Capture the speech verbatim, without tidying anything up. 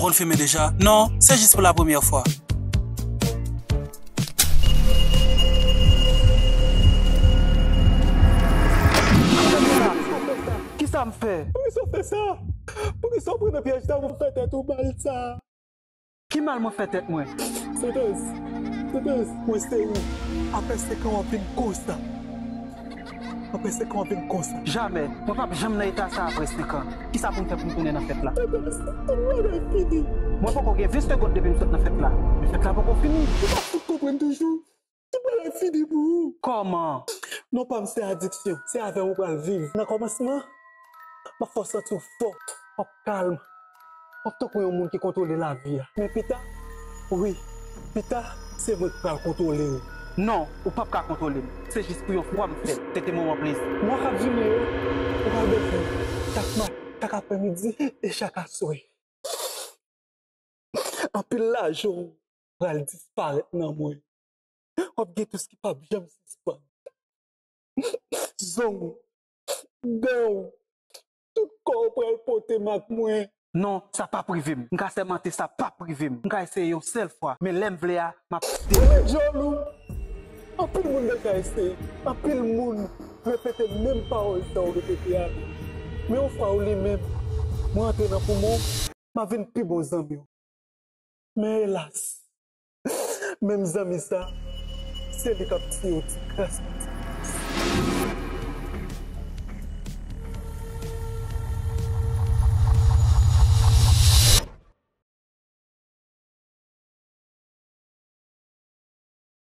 Konn filme deja? Non, se jis pou la premyè fwa. Kisa m fè? Poukisa w fè sa? Poukisa w pran nan pyèj sa pou fè tèt ou mal sa? Ki mal mwen fè tèt mwen? Santans, Santans, mwen se ou. Apre senk an w ap vin konsa. Apre senk an w ap vin konsa. Jamè. Mwen p ap janm nan eta sa apre senk an. Kisa pou m fè pou m tounen nan fèt la? Santans, tout bagay fini. Mwen poko gen ven segonn depi m sot nan fèt la. Men fèt la poko fini. Ou pa fout konprann toujou. Tout bagay fini pou ou. Kòman? Non pa m se adiksyon. Se avè w ou pral viv. Nan kòmansman, m ap fè w santi w fò, w ap kalm, w ap tankou yon moun ki kontwole lavi a. Men pita, wi, pita, se mwen k pral kontwole w. Non, ou p ap ka kontwole m. Se jis pou yon fwa m fè l. Tete moman plezi. Mwa k ap vini yo, ou pral bezwen chak maten, chak aprèmidi e chak aswè. Anpil lajan w pral disparèt nan mwen. W ap gen tous ki p ap janm sispann. Zong ou, dan ou, tout kò w pral pote mak mwen. Non, sa p ap rive m. M ka sèmante sa p ap rive m. M ka eseye yon sèl fwa, men lè m vle a, m ap. Ou met djòl ou. Anpil moun deja eseye. Anpil moun repete menm pawòl sa w repete a. Men yon fwa ou li menm, mwen antre nan poumon w, m ap vin pi bon zanmi w. Men elas, menm zanmi sa, se li k ap tiye w ti kras pa ti kras.